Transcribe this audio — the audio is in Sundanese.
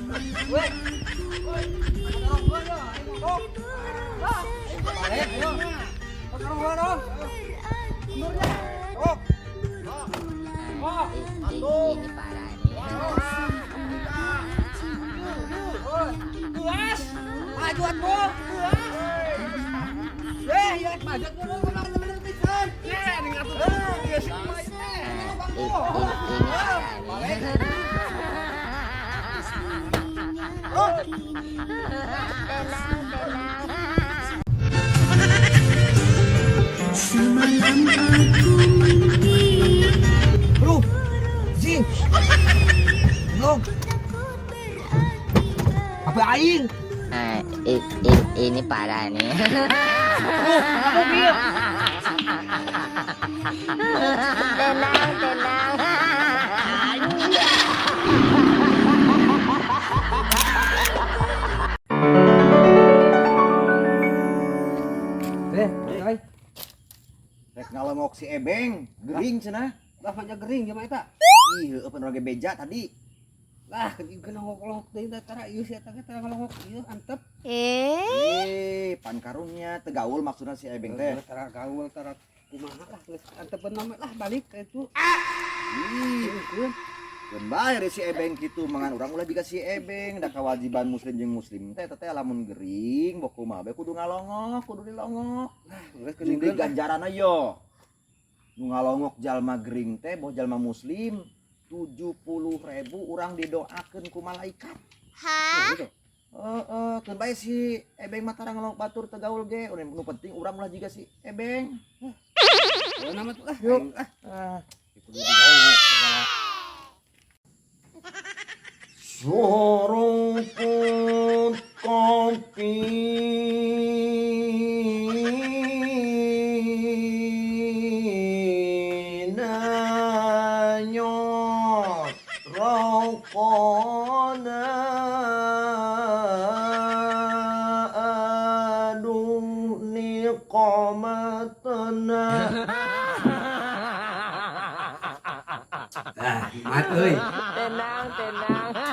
Woi. Woi. Tolong gua yo, ayo ngomong. Ah, balik ayo. Tolong gua dong. Mundurnya. Oh. Oh. Ini parah nih. Tuas. Maju atuh. Tuas. Eh, ya maju atuh lu bener-bener pisan. Eh, ning atuh. Eh, sih mah teh. Ini parah nih. Tenang, tenang. Semalam aku mimpi. Bro. Jing. Belum. Apa aing? Nah, ini parah nih. Bro, aku bieu. Tenang, tenang. Eh, coy. Rek ngalongok si Ebeng, gering cenah. Lah manja gering jeung eta. Ih, heueuh pan urang ge beja tadi. Lah, ngalongok deui da tara ieu si eta ge tara ngalongok ieu antep. Eh, pan karunya teu gaul maksudna si Ebeng teh. Tara gaul tara kumaha lah geus antepeun mah lah balik ka itu. Ih, keun bae si Ebeng kitu mangan urang ulah jiga si Ebeng da kewajiban muslim jeung muslim teh eta teh lamun gering boh kumaha bae kudu ngalongok, kudu dilongok. Lah, geus Jeung deui ganjaranna yo. Nu ngalongok jalma gering teh boh jalma muslim 70.000 urang didoakeun ku malaikat. Hah? Heeh, keun bae si Ebeng mah tara ngalongok batur teu gaul ge. Nu penting urang ulah jiga si Ebeng. Oh, nama tuh lah. Yuk. Ah. Ah. Kudu dilongok segala. Sorongkut kopi nanyot rokona aduh niqamatna. Ah, mat euy. Tenang, tenang.